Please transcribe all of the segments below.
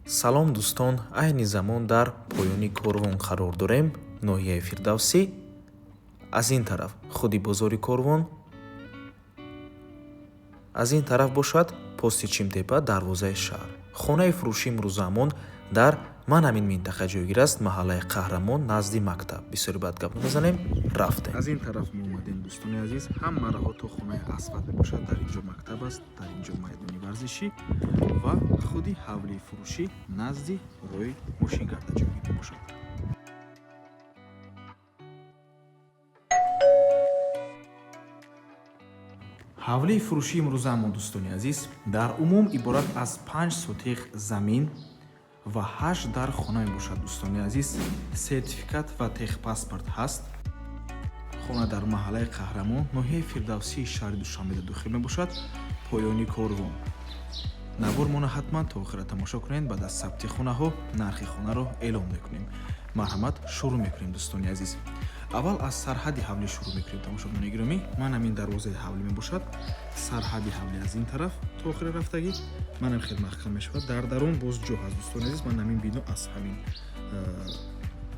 Салом, дӯстон! Айни замон дар поёни Корвон қарор дорем, ноҳияи Фирдавсӣ. Аз ин тараф худи бозори Корвон, аз ин тараф бошад пости Чимтепа, дарвозаи шаҳр. Хонаи фурӯши имрӯзаамон дар ман ҳамин минтақа ҷойгир аст, маҳаллаи Қаҳрамон, назди мактаб. Бисёри баъд гап намезанем, рафтем. Аз ин тараф мо омадем, дӯстони азиз, ҳама роҳҳо то хонаи асфалт мебошад. Дар ин ҷо мактаб аст, дар ин ҷо майдони варзишӣ ва худи ҳавлии фурӯшӣ назди роҳи мошингарда ҷойгир мебошад. Ҳавлии фурӯшии имрӯзаамон, дӯстони азиз, дар умум иборат аз 5 сотих замин ва ҳашт дар хона мебошад. Дӯстони азиз, сертификат ва техпаспорт ҳаст. Хона дар маҳаллаи Қаҳрамон, ноҳияи Фирдавсии шаҳри Душанбеда дохил мебошад, поёни Корвон. Навормона ҳатман то охира тамошо кунед. Баъд аз сабти хонаҳо нархи хонаро эълон мекунем. Марҳамат, шурӯъ мекунем, дӯстони азиз. Аввал аз сарҳади ҳавлӣ шурӯъ мекунем, тамошобинони гиромӣ. Ман ҳамин дарвозаи ҳавлӣ мебошад. Сарҳади ҳавлӣ аз ин тараф то охира рафтагӣ манам хел маҳкам мешавад. Дар дарун боз ҷо ҳаст, дӯстони азиз. Ман ҳамин бино аз ҳамин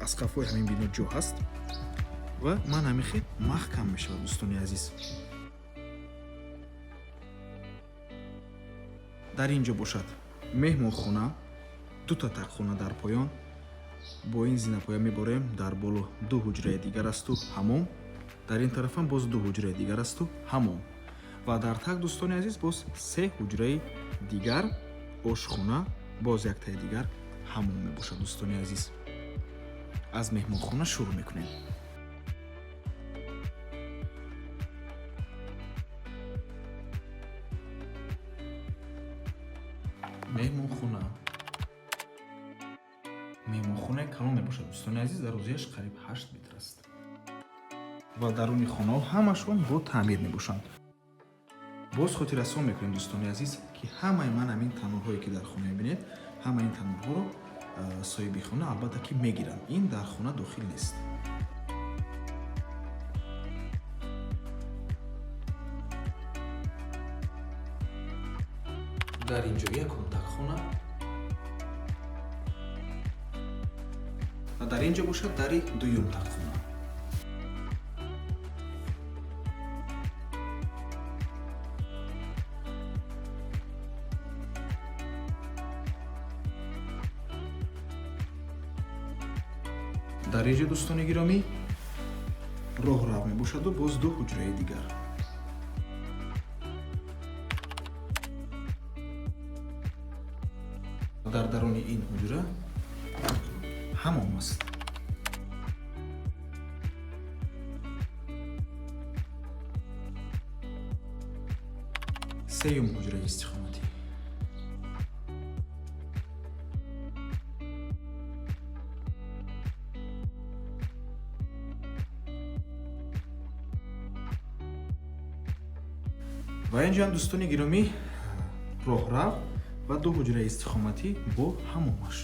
аз қафои ҳамин бино ҷо ҳаст ва ман ҳамин хел маҳкам мешавад, дӯстони азиз. Дар ин ҷо бошад меҳмонхона, дута тагхона дар поён. Бо ин зинапоя меборем, дар боло ду ҳуҷраи дигар асту ҳамом. Дар ин тарафам боз ду ҳуҷраи дигар асту ҳамом ва дар таг, дӯстони азиз, боз се ҳуҷраи дигар, ошхона, боз яктаи дигар ҳамом мебошад. Дӯстони азиз, аз меҳмонхона шурӯъ мекунем. Меҳмонхона, меҳмонхонаи калон мебошад, дӯстони азиз. Дарозияш қариб 8 метр аст ва даруни хонаҳо ҳамашон бо таъмир мебошанд. Боз хотиррасон мекунем, дӯстони азиз, ки ҳамаи ман ҳамин танурҳое, ки дар хона мебинед, ҳамаи ин танурҳоро соҳиби хона албатта ки мегиранд, ин дар хона дохил нест. Дар ин ҷо якум тагхона ва дар ин ҷо бошад дари дуюм тагхона. Дар ин ҷо, дӯстони гиромӣ, роҳрав мебошаду боз ду ҳуҷраи дигар. Дар даруни ин ҳуҷра ҳамом аст. Сеюм ҳуҷраи истиқоматӣ. Ва ин ҷоам, дӯстони гиромӣ, роҳрав ва ду ҳуҷраи истиқоматӣ бо ҳамомаш.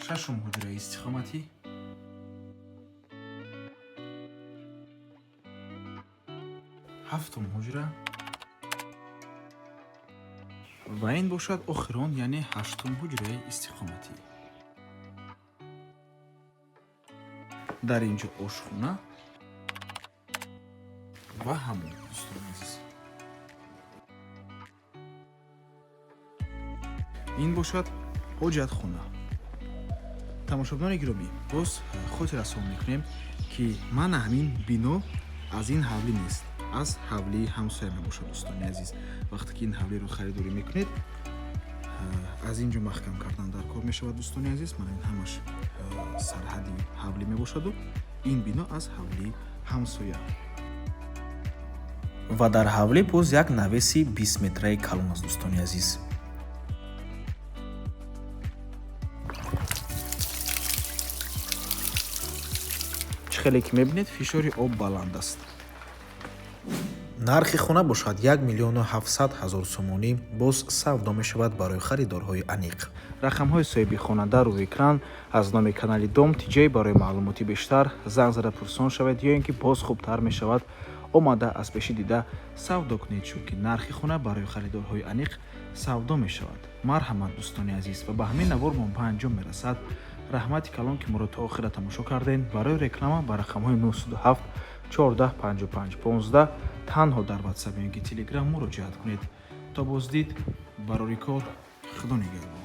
Шашум ҳуҷраи истиқоматӣ. Ҳафтум ҳуҷра ва ин бошад охирон, яъне ҳаштум ҳуҷраи истиқоматӣ. Дар ин ҷо ошхона ва ҳамом, дӯстони азиз. Ин бошад ҳоҷатхона. Тамошобинони гиромӣ, боз хотиррасон мекунем, ки мана ҳамин бино аз ин ҳавлӣ нест, аз ҳавлии ҳамсоя мебошад. Дӯстони азиз, вақте ки ин ҳавлиро харидорӣ мекунед, аз ин ҷо маҳкам кардан дар кор мешавад. Дӯстони азиз, мана ин ҳамаш сарҳади ҳавлӣ мебошаду ин бино аз ҳавлии ҳамсоя. Ва дар ҳавлӣ боз як навеси 20 метраи калон аст, дӯстони азиз. Чӣ хеле ки мебинед, фишори об баланд аст. Нархи хона бошад 1 700 000 сомонӣ, боз савдо мешавад барои харидорҳои аниқ. Рақамҳои соҳиби хона дар рӯи экран. Аз номи канали Дом Тиҷей барои маълумоти бештар занг зада пурсон шавед ё ин ки боз хубтар мешавад, омада аз пеши дида савдо кунед, чунки нархи хона барои харидорҳои аниқ савдо мешавад. Марҳамат, дӯстони азиз. Ва ба ҳамин навор мо ба анҷом мерасад. Раҳмати калон, ки моро то охира тамошо кардем. Барои реклама ба рақамҳои 907 14 55 15 танҳо дар Ватсап ё ки Телеграм муроҷиат кунед. То боздид, барори кор, Худо нигаҳбон.